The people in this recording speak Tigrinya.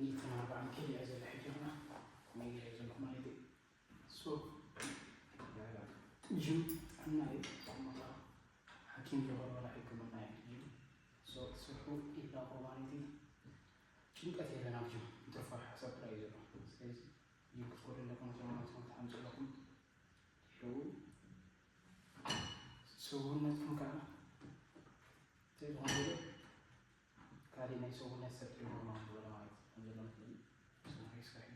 ይተናባዕን ከይደ ዘሎ ሕጂ ና መይረ ዘለኹ ማለት እዩ። ሶ ጅም ጥዕና እዩ። ሓኪም ዝኸበላ ሕክምና እዩ። ጅም ስርሑ ኢላኮ ማለት እዩ። ጭንቀት የለን ኣብ ጅም፣ ትርፋ ሓሳብ ጥራይ እዩ ዘሎ። ስለዚ ጅም ክትኮዱ ኣለኩም፣ ሰውነትኩም ትሓምፁ ኣለኩም። ይኸውን ሰውነትኩም ከዓ እንታይ ዝኾነ ካልእ ናይ ሰውነት ሰብ ትሪቦ ማለት ዝበለ ማለት ከም ዘሎ መስለኒ። ስማሪ ስካይ